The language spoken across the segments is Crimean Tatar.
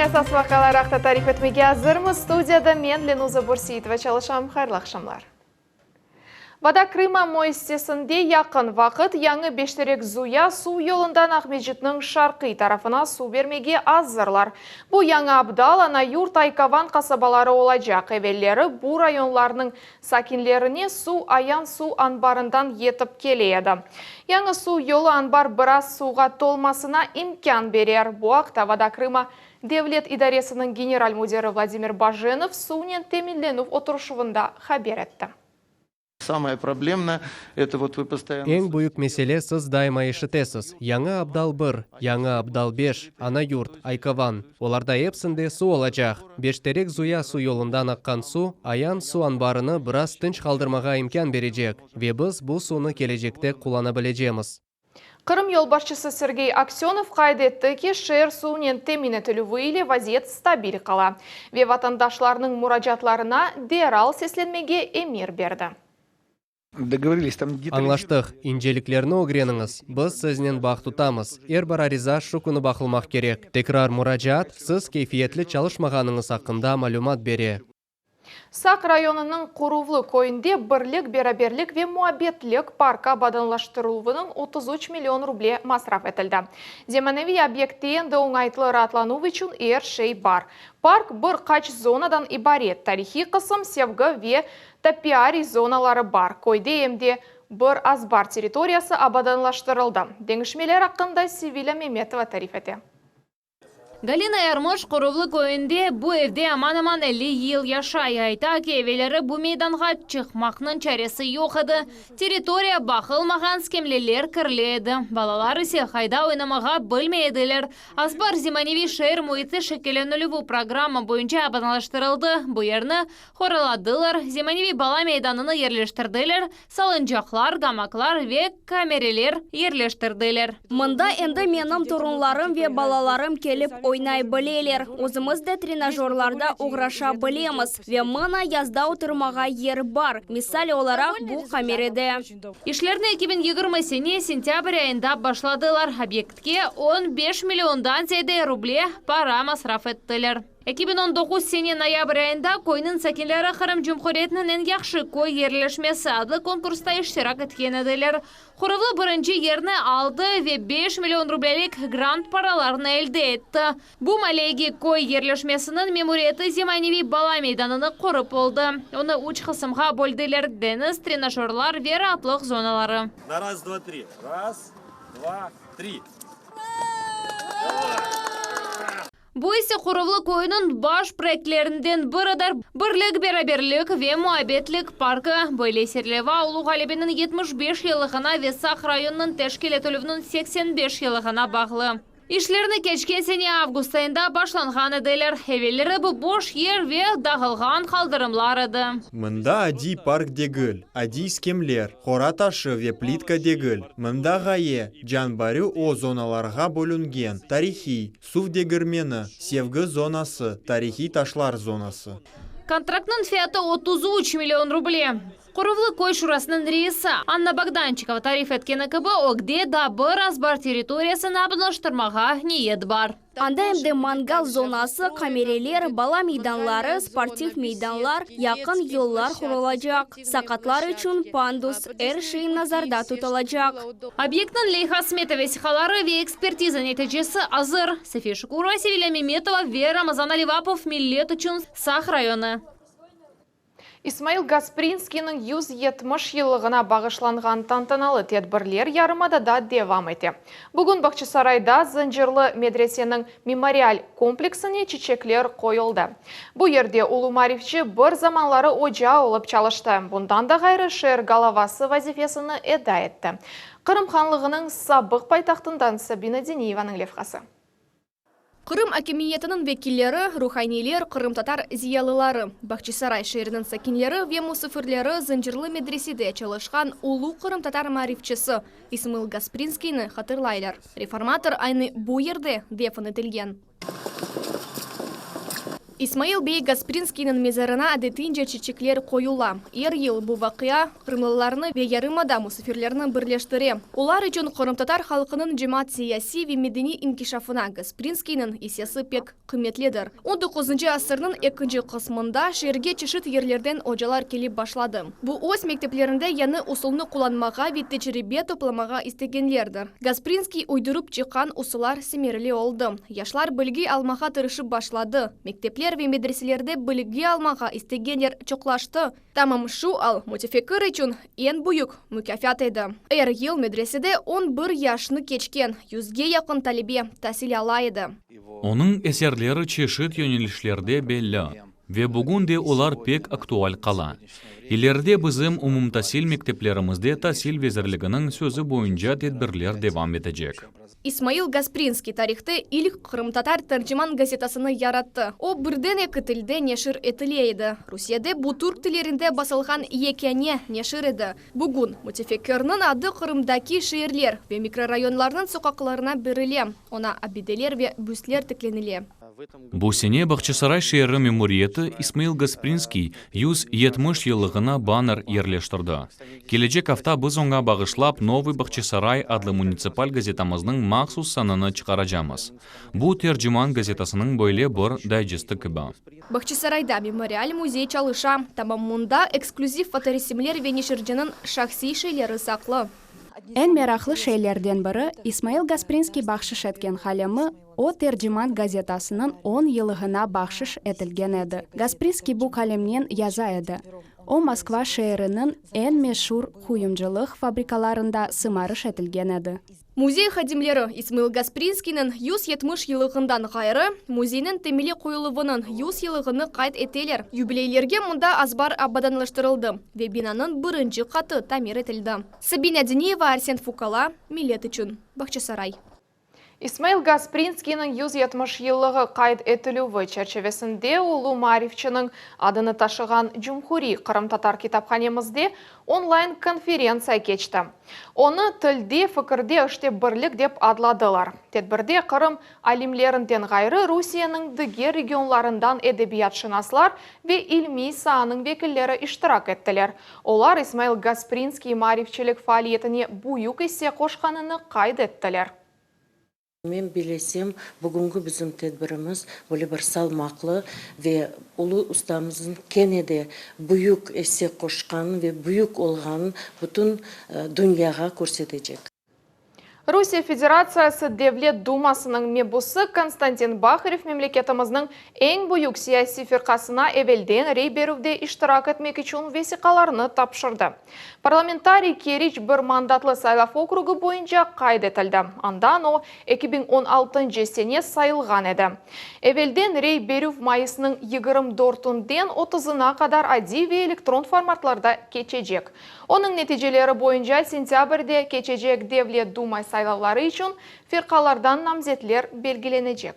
Esas vaqialar aqta tarif etmege azırmız. Studiyada men, Lenuza Bürseitova, çalışam. Hayırlı aqşamlar. Voda Krıma müessisesinde yaqın vaqıt yañı Beşterek Zuya suv yolundan Aqmescitniñ şarqiy tarafına suv bermege azırlar. Bu Yañı Abdal, Anayurt, Aykavan qasabaları olacaq. Evelleri bu rayonlarnıñ sakinlerine suv Ayan suv anbarından yetip kele edi. Yañı suv yolu anbar biraz suvğa tolmasına imkân berer. Bu aqta Voda Krıma devlet idaresiniñ general müdiri Vladimir Bajenov suvnen teminlenüv oturışuvında haber etti. Samoye problemnoye, eto vot vı postoyanno. Eñ büyük mesele siz daima eşitesiz, Yañı Abdal bir, Yañı Abdal beş, Ana Yurt, Aykovan. Olarda epsinde suv olacaq. Beşterek Zuya suv yolundan aqqan suv Ayan suv anbarını biraz tınç qaldırmağa imkân berecek ve biz bu suvnı kelecekte qullana bilecemiz. Qırım yolbaşçısı Sergey Aksönov qayd etti ki, şeer suvnen temin etilüvi ile vaziyet stabil qala ve vatandaşlarnıñ muracaatlarına deral seslenmege emir berdi. Añlaştıq, inceliklerni ögreniñiz, biz siznen bağ tutamız, er bir ariza şu künü baqılmaq kerek. Tekrar muracaat, siz keyfiyetli çalışmağanıñız aqqında malümat bere. Saq rayonınıñ Quruvlı köyünde Birlik, beraberlik ve muabbetlik parkı abadanlaştırıluvınıñ 33 million ruble masraf etildi. Zemaneviy obyektte endi oñaytlı raatlanuv içün er şey bar. Park bir qaç zonadan ibaret, tarihiy qısım, sevgi ve topiariy zonaları bar. Köyde em de bir azbar territoriyası abadanlaştırıldı. Deñişmeler aqqında Sevilâ Memetova tarif ete. Galina Yarmoş Qoruvlı köyünde bu evde aman-aman 50 yıl yaşay. Ayta ki, evelleri bu meydanğa çıqmaqnıñ çaresi yoq edi. Territoriya baqılmağan, skemleler kirli edi. Balalar ise qayda oynamağa bilmey ediler. Azbar zemaneviy şeer müiti şekillenilüvi programma boyunca abadanlaştırıldı. Bu yerni qoraladılar, zemaneviy bala meydanını yerleştirdiler, Salıncaqlar, gamaklar ve kamereler yerleştirdiler. Mında endi menim torunlarım ve balalarım kelip oynay bileler, özümiz de trenajörlarda oğraşa bilemiz. Ve mına yazda oturmağa yer bar, misal olaraq, bu kamerede. İşlerni 2020 sene sentâbr ayında başladılar. Obyektke 15 milliondan ziyade ruble para masraf ettiler. 2019 sene noyabr ayında köyniñ sakinleri Qırım Cumhuriyetiniñ eñ yahşı köy yerleşmesi adlı konkursta iştirak etken ediler. Quruvlı birinci yerni aldı ve 5 million rublelik grant paralarını elde etti. Bu maliyege köy yerleşmesiniñ memuriyeti zemaneviy bala meydanını qurıp oldı. Onı üç qısımğa böldiler, deñiz, trenajörlar ve raatlıq zonaları. Na raz, dva, tri. Raz, dva, tri. Bu ise Quruvlı köyüniñ baş proyektlerinden biridir, Birlik, beraberlik ve muabbetlik parkı. Böyle serleva Ulu Ğalebeniñ 75 yıllığına ve Saq rayonınıñ teşkil etilüviniñ 85 yıllığına bağlı. İşlerni keçken sene avgust ayında başlanğan ediler. Evelleri bu boş yer ve dağılğan qaldırımlar edi. Mında adiy park degil, adiy skemler, qora taşı ve plitka degil. Mında ğaye, can barü o zonalarğa bölüngen, tarihiy, Suv degirmeni, sevgi zonası, tarihiy taşlar zonası. Kontraktnıñ fiyatı 33 million ruble. Quruvlı köy şurasınıñ reisi Anna Bogdançikova tarif etkeni kibi, ögde daa bir azbar territoriyasını abadanlaştırmağa niyet bar. Anda em de mangal zonası, qamereler, bala meydanları, sportiv meydanlar, yaqın yollar qurulacaq, saqatlar içün pandus, er şey nazarda tutulacaq. Obyektniñ leyha-smeta vesiqaları ve ekspertiza neticesi azır. Safiye Şukurova, Sevilâ Memetova ve Ramazan Alivapov, Millet içün, Saq rayonı. İsmail Gasprinskiyniñ 170 yıllığına bağışlanğan tantanalı tedbirler yarımadada devam ete. Bugün Bağçasarayda Zıncırlı medreseniñ memorial kompleksine çiçekler qoyuldı. Bu yerde ulu maarifçi bir zamanları oca olıp çalıştı, bundan da ğayrı şeer galavası vazifesini eda etti. Qırım Hanlığınıñ sabıq paytahtından Sabina Diniyevanıñ levhası. Qırım akimiyetiniñ vekilleri, ruhaniyler, qırımtatar ziyalıları, Bahçisaray şeeriniñ sakinleri ve musafirleri Zıncırlı medresede çalışqan ulu qırımtatar maarifçisi İsmail Gasprinskiyni hatırlaylar. Reformator aynı bu yerde defn etilgen. İsmail bey Gasprinskiyniñ mezarına adetince çiçekler qoyula. Er yıl bu vaqia qırımlılarnı ve yarımada musafirlerini birleştire. Olar içün qırımtatar halqınıñ cemaat-siyasiy ve medeniy inkişafına Gasprinskiyniñ issesi pek qıymetlidir. On doquzıncı asırnıñ ekinci qısmında şeerge çeşit yerlerden ocalar kelip başladı. Bu öz mekteplerinde yañı usulnı qullanmağa ve tecribe toplamağa istegenlerdir. Gasprinskiy uydurıp çıqqan usullar semereli oldı. Yaşlar bilgi almağa tırışıp başladı. Mektepler ve medreselerde bilgi almağa istegenler çoqlaştı. Tamam şu al mütefekkir içün eñ büyük mukâfat edi. Er yıl medresede on bir yaşnı keçken yüzge yaqın talebe tasil ala edi. Onıñ eserleri çeşit yönelişlerde belli ve bugün de olar pek aktual qala. İleride bizim umumtasil mekteplerimizde Tasil vezirliginiñ sözü boyunca tedbirler devam etecek. İsmail Gasprinskiy tarihte ilk qırımtatar Terciman gazetasını yarattı. O, birden eki tilde neşir etile edi. Rusiyede bu türk tillerinde basılğan yekâne neşir edi. Bugün mütefekkirniñ adı Qırımdaki şeerler ve mikrorayonlarnıñ soqaqlarına berile, oña abideler ve büstler tiklenile. Bu sene Bağçasaray şeeri memuriyeti İsmail Gasprinskiy 170 yıllığına banner yerleştirdi. Kelecek afta biz oña bağışlap Novıy Bağçasaray adlı munitsipal gazetamıznıñ mahsus sanını çıqaracamız. Bu, Terciman gazetasınıñ böyle bir daycesti kibi. Bağçasarayda memorial müzey çalışa. Tamam mında eksklüziv fotoresimler ve neşirciniñ şahsiy şeyleri saqlı. Eñ meraqlı şeylerden biri, İsmail Gasprinskiy bahşış etken qalemi, o Terciman gazetasınıñ on yıllığına bahşış etilgen edi. Gasprinskiy bu qalemnen yaza edi. O Moskva şeeriniñ eñ meşur quyumcılıq fabrikalarında sımarış etilgen edi. Müzey hadimleri İsmail Gasprinskiyniñ 170 yıllığından ğayrı, müzeyniñ temeli qoyuluvınıñ 100 yıllığını qayd eteler. Yubileylerge mında azbar abadanlaştırıldı ve binanıñ birinci qatı tamir etildi. Sabina Diniyeva, Arsen Fukala, Millet içün, Bağçasaray. İsmail Gasprinskiyniñ 170 yıllığı qayd etilüvi çerçivesinde ulu maarifçiniñ adını taşığan Cumhuriy qırımtatar kitaphanemizde onlayn konferentsiya keçti. Onı Tilde, fikirde, işte birlik dep adladılar. Tedbirde Qırım alimlerinden ğayrı Rusiyeniñ diger regionlarından edebiyatşınaslar ve ilmiy saanıñ vekilleri iştirak ettiler. Olar İsmail Gasprinskiy maarifçilik faaliyetine büyük isse qoşqanını qayd ettiler. Men bilesem, bugünki bizim tedbirimiz böyle bir salmaqlı ve ulu ustamıznıñ kene de büyük isse qoşqanın ve büyük olğanın bütün dünyağa körsetecek. Rusiye Federatsiyası Devlet Dumasınıñ mebusı Konstantin Baharev memleketimizniñ eñ büyük siyasiy firqasına evelden rey berüvde iştirak etmek içün vesiqalarnı tapşırdı. Parlamentariy Keriç bir mandatlı saylav okrugı boyunca qayd etildi, andan o, 2016 sene sayılğan edi. Evelden rey berüv mayısnıñ 24-ünden 30-ına qadar adiy ve elektron formatlarda keçecek. Onıñ neticeleri boyunca sentâbrde keçecek Devlet Duma saylavları içün firqalardan namzetler belgilenecek.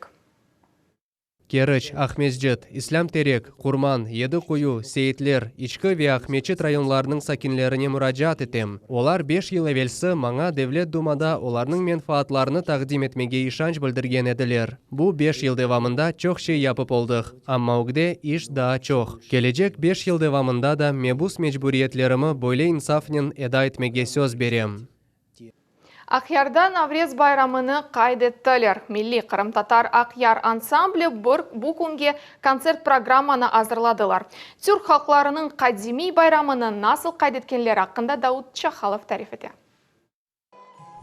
Keriç, Aqmescit, İslâm Terek, Qurman, Yedi Quyu, Seyitler, İçki ve Aqmeçit rayonlarınıñ sakinlerine muracaat etem. Olar beş yıl evelsi maña Devlet Dumada olarnıñ menfaatlarını taqdim etmege işanç bildirgen ediler. Bu beş yıl devamında çoq şey yapıp oldıq, amma ögde iş daa çoq. Kelecek beş yıl devamında da mebus mecburiyetlerimi böyle insafnen eda etmege söz berem. Aqyarda Navrez bayramını qayd ettiler. Milliy qırımtatar Aqyar ansambli bir bu künge kontsert programmanı azırladılar. Türk halqlarınıñ qadimiy bayramını nasıl qayd etkenleri aqqında Daud Çahalov tarif ete.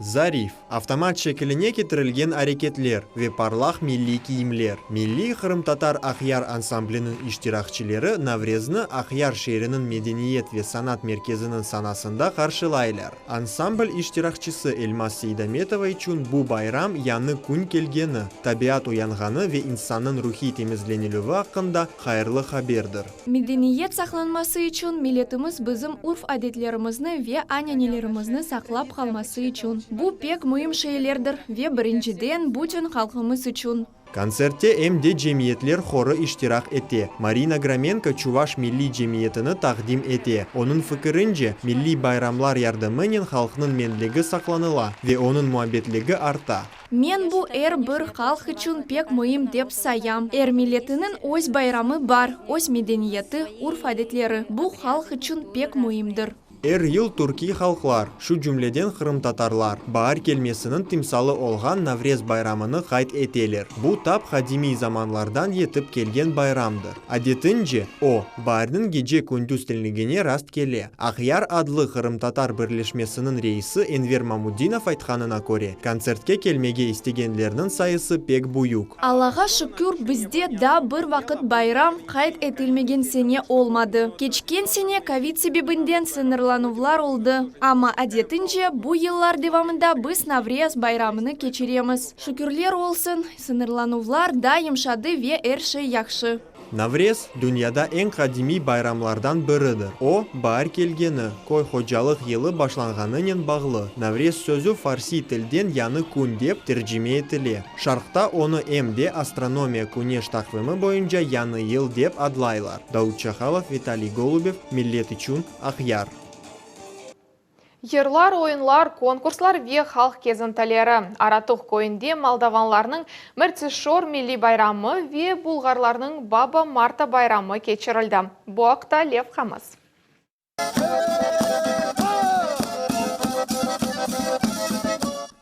Zarif, avtomat şekiline ketirilgen areketler ve parlaq milliy kiyimler. Milliy qırımtatar Aqyar ansambliniñ iştirakçileri Navrezni Aqyar şeeriniñ medeniyet ve sanat merkeziniñ sanasında qarşılaylar. Ansambl iştirakçisi Elmaz Seydametova içün bu bayram yañı kün kelgeni, tabiat uyanğanı ve insannıñ ruhiy temizlenilüvi aqqında hayırlı haberdir. Medeniyet saqlanması içün, milletimiz bizim urf-adetlerimizni ve ananelerimizni saqlap qalması içün. Bu pek müim şeylerdir ve birinciden bütün halqımız içün. Kontsertte em de cemiyetler horı iştirak ete. Marina Gromenko çuvaş milliy cemiyetini taqdim ete. Onıñ fikirince, milliy bayramlar yardımınen halqnıñ menligi saqlanıla ve onıñ muabbetligi arta. Men bu er bir halq içün pek müim dep sayam. Er milletiniñ öz bayramı bar, öz medeniyeti, urf-adetleri. Bu halq içün pek müimdir. Er yıl türkiy halqlar, şu cümleden qırımtatarlar, baar kelmesiniñ timsalı olğan Navrez bayramını qayd eteler. Bu tap qadimiy zamanlardan yetip kelgen bayramdır. Adetince, o, baarniñ gece-kündüz teñligine rast kele. Aqyar adlı qırımtatar birleşmesiniñ reisi Enver Mamutdinov aytqanına köre, kontsertke kelmege istegenlerniñ sayısı pek büyük. Allağa şükür, bizde daa bir vaqıt bayram qayd etilmegen sene olmadı. Keçken sene kovid sebebinden sıñırlanuvlar oldı, amma adetince bu yıllar devamında biz Navrez bayramını keçiremiz. Şükürler olsun, sıñırlanuvlar da yımşadı ve er şey yahşı. Navrez, dünyada eñ qadimiy bayramlardan biridir. O, baar kelgeni, köy hocalıq yılı başlanğanınen bağlı. Navrez sözü farsiy tilden yañı kün dep tercime etile. Şarqta onı em de astronomiya küneş taqvimi boyunca yañı yıl dep adlaylar. Daud Çahalov, Vitaliy Golubev, Millet içün, Aqyar. Yırlar, oyunlar, konkurslar ve halq kezintileri. Aratuh köyünde moldavanlarnıñ Mertişor milliy bayramı ve bulğarlarnıñ Baba Marta bayramı keçirildi. Bu aqta levhamız.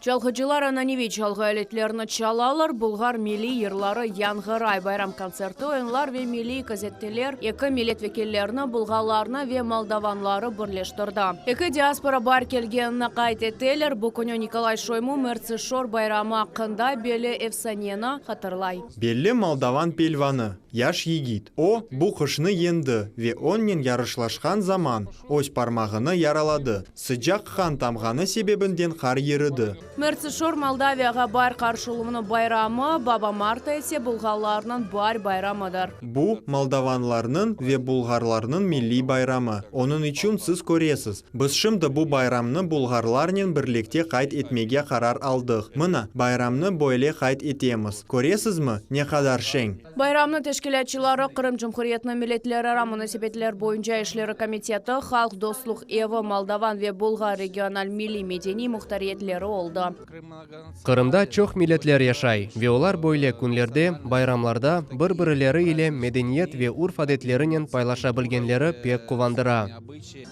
Çalğıcılar ananeviy çalğı aletlerini çalalar, bulğar milliy yırları yañğıray. Bayram kontserti, oyunlar ve milliy közetteler eki millet vekillerini, bulğarlarnı ve moldavanları birleştirdi. Eki diaspora bar kelgenini qayd eteler. Bu künü Nikolay Şoymu Mertsişor bayramı aqqında belli efsaneni hatırlay. Belli moldavan pelvanı, Yaş yigit, o, bu qışnı yendi ve onnen yarışlaşqan zaman öz parmağını yaraladı. Sıcaq qan tamğanı sebebinden qar iridi. Mertsişor Moldaviyağa baar qarşıluvnıñ bayramı, Baba Marta ise bulğarlarnıñ baar bayramıdır. Bu, moldavanlarnıñ ve bulğarlarnıñ milliy bayramı. Onıñ içün siz köresiz, Biz şimdi bu bayramnı bulğarlarnen birlikte qayd etmege qarar aldıq. Mına, bayramnı böyle qayd etemiz. Köresizmi, ne qadar şeñ! Bayramnıñ teşkilâtçıları, Qırım Cumhuriyetiniñ Milletlerara munasebetler boyunca işleri komiteti, Halq dostluq evi, Moldovan ve Bulğar regional milliy-medeniy muhtariyetleri oldı. Qırımda çoq milletler yaşay ve olar böyle künlerde, bayramlarda bir-birileri ile medeniyet ve urf-adetlerinen paylaşa bilgenleri pek quvandıra.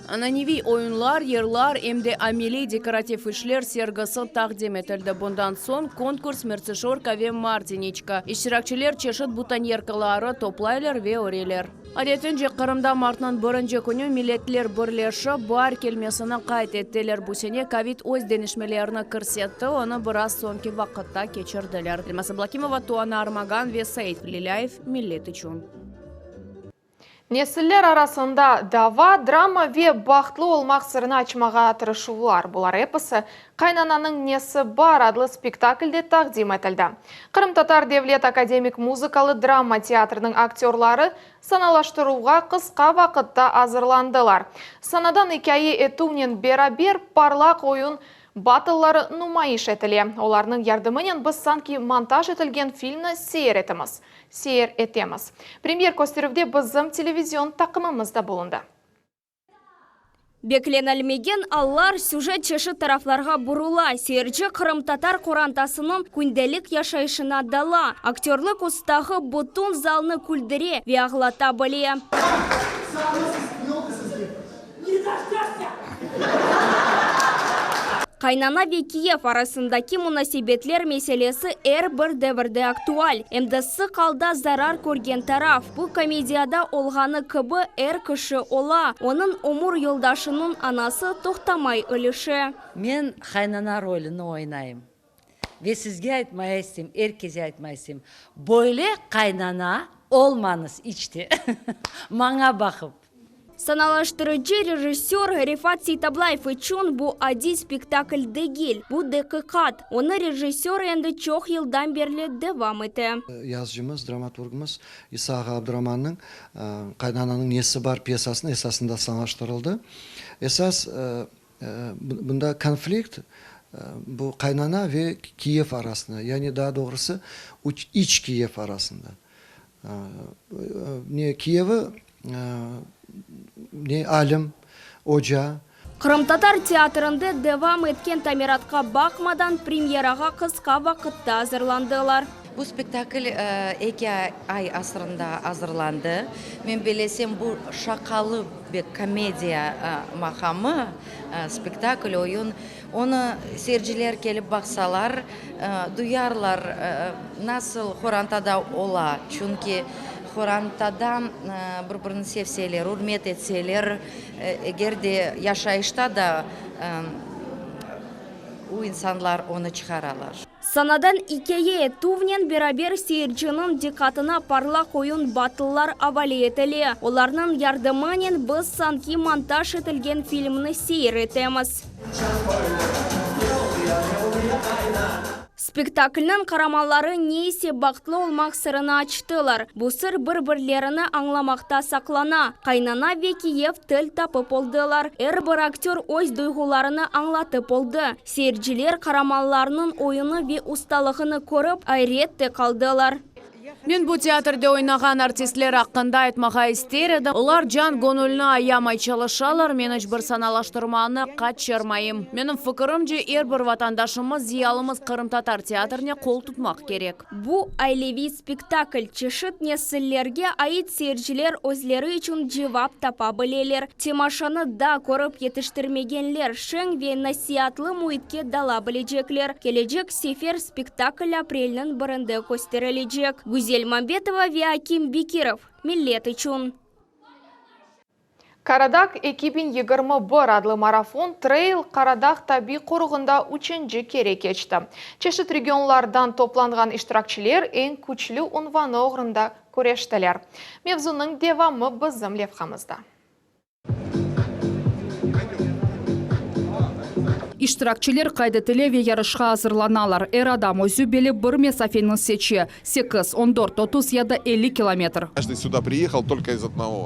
Ananeviy oyunlar, yırlar, em de ameliy dekorativ işler sergisi taqdim etildi. Bundan soñ konkurs Mertsişorka ve Martiniçka. İştirakçiler çeşit butonyerkaları toplaylar ve öreler. Adetince, Qırımda martnıñ birinci künü milletler birleşip, baar kelmesini qayd ettiler. Bu sene kovid öz deñişmelerini kirsetti, onı biraz soñki vaqıtta keçirdiler. Elmaz Ablâkimova, Tuana Armagan ve Said Velilâyev, Millet içün. Nesiller arasında dava, drama ve bahtlı olmaq sırını açmağa tırışuvlar, bular episi Qaynananıñ nesi bar adlı spektaklde taqdim etildi. Qırımtatar devlet akademik muzıkalı drama teatriniñ aktörları sanalaştıruvğa qısqa vaqıtta azırlandılar. Sanadan ikâye etüvnen beraber parlaq oyun battlları numayış etile. Olarnıñ yardımınen biz sanki montaj etilgen filmni seyir etimiz. Seyir etemiz. Premyer kösterüvde bizim televizion taqımımız da bulundı. Beklenilmegen allar, süjet çeşit taraflarğa burula, seyirci qırımtatar qorantasınıñ kündelik yaşayışına dala. Aktörlıq ustağı bütün zalnı küldüre ve ağlata bile. Qaynana ve kiyev arasındaki munasebetler meselesi er bir devirde aktual. Em de sıq alda zarar körgen taraf, bu komediyada olğanı kibi, er kişi ola. Onıñ ömür yoldaşınıñ anası toqtamay ilişe. Men qaynana rolüni oynayım. Ve sizge aytmaya isteyim, er kese aytmaya isteyim, böyle qaynana olmañız iç te, maña baqıp. Sanalaştırıcı rejissör Refat Seytablayev içün bu adiy spektakl degil, bu deqiqat. Onı rejissör endi çoq yıldan berli devam ete. Yazıcımız, dramaturgımız İsa ağa Abduramannıñ Qaynananıñ nesi bar pyesasınıñ esasında sanalaştırıldı. Esas bunda konflikt. Bu qaynana ve kiyev arasında, yani daa doğrusı iç kiyev arasında. Ne kiyevi, ne alim, oca. Qırımtatar teatrinde devam etken tamiratqa baqmadan, premyerağa qısqa vaqıtta azırlandılar. Bu spektakl eki ay asırında azırlandı. Men bellesem, bu şaqalı bir komediya maqamı, spektakl, oyun. Onı seyirciler kelip baqsalar, duyarlar, nasıl qorantada ola. Çünki qorantada bir-birini sevseler, ürmet etseler, eger de yaşayışta da u insanlar onı çıqaralar. Sanadan ikâye etüvnen beraber seyirciniñ diqqatına parlaq oyun battllar avale etile. Olarnıñ yardımınen biz sanki montaj etilgen filmni seyir etemiz. Spektaklniñ qaramanları ne ise bahtlı olmaq sırını açtılar. Bu sır bir-birlerini añlamaqta saqlana. Qaynana ve kiyev til tapıp oldılar. Er bir aktör öz duyğularını añlatıp oldı. Seyirciler qaramanlarnıñ oyunı ve ustalığını körip, ayrette qaldılar. Men bu teatrde oynağan artistler aqqında aytmağa ister edim. Olar can-göñülni ayamay çalışalar, men iç bir sanalaştırmanı qaçırmayım. Menim fikirimce, er bir vatandaşımız, ziyalımız qırımtatar teatrine qol tutmaq kerek. Bu aileviy spektakl, çeşit nesillerge ait seyirciler özleri içün cevap tapa bileler. Temaşanı daa körip yetiştirmegenler şeñ ve nasiatlı müitke dala bilecekler. Kelecek sefer spektakl aprelniñ birinde kösterilecek. Güzel Mambetova ve Akim Bekirov, Millet içün. Qaradag 2021 adlı marafon treyl Qaradağ tabiiy qoruğında üçünci kere keçti. Çeşit regionlardan toplanğan iştirakçiler eñ küçlü unvanı oğrunda küreştiler. Mevzunıñ devamı bizim levhamızda. İştirakçiler qayd etile ve yarışqa azırlanalar. Er adam özü belli bir mesafeni seçe, sekiz, on dört, 30 ya da 50 kilometr.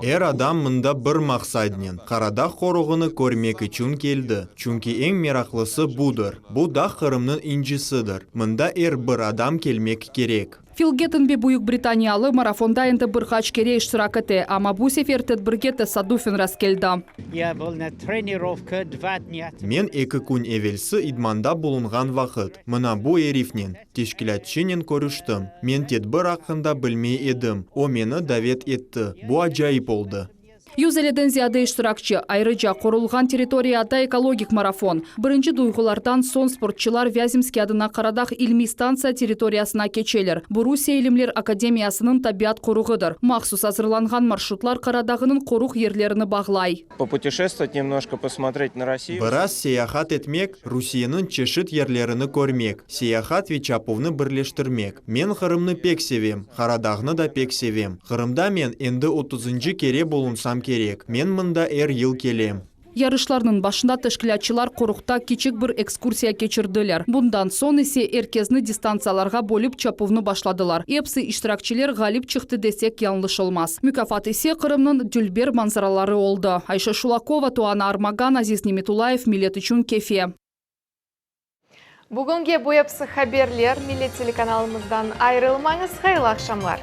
Er adam mında bir maqsadnen, Qaradağ qoruğını körmek içün keldi, çünki eñ meraqlısı budır. Bu dağ Qırımnıñ incisidir, mında er bir adam kelmek kerek. Fil Gettenbi büyük britaniyalı marafonda endi bir qaç kere iştirak ete, amma bu sefer tedbirge tesadüfen rastkeldi. Ya был на тренировка два дня. Men eki kün evelsi idmanda bulunğan vaqıt, mına bu erifnen, teşkilâtçınen körüştim. Men tedbir aqqında bilmey edim, o meni davet etti. Bu acayip oldı. 150-den ziyade iştirakçi, ayrıca, qorulğan territoriyada ekologik marafon. Birinci duyğulardan soñ sportçılar Vâzemskiy adına Qaradağ ilmiy stantsiya territoriyasına keçeler. Bu Rusiye ilimler akademiyasınıñ tabiat qoruğıdır. Mahsus azırlanğan marşrutlar Qaradağnıñ qoruq yerlerini bağlay. Poputешествовать немножко, посмотреть на Россию. Biraz seyahat etmek, Rusiyeniñ çeşit yerlerini körmek, seyahat ve çapuvnı birleştirmek. Men Qırımnı pek sevem, Qaradağnı da pek sevem. Qırımda men endi otuzıncı kere bulunsam kerek. Men mında er yıl kelem. Yarışlarnıñ başında teşkilâtçılar qoruqta kiçik bir ekskursiya keçirdiler. Bundan soñ ise er kesni distantsiyalarğa bölip çapuvnı başladılar. Episi iştirakçiler ğalip çıqtı desek yañlış olmaz. Mukâfat ise Qırımnıñ dülber manzaraları oldı. Ayşe Şulakova, Tuana Armagan, Aziz Nemetullayev, Millet içün Kefe. Bugünge bu episi haberler, Millet telekanalımızdan ayırılmañız, hayırlı aqşamlar!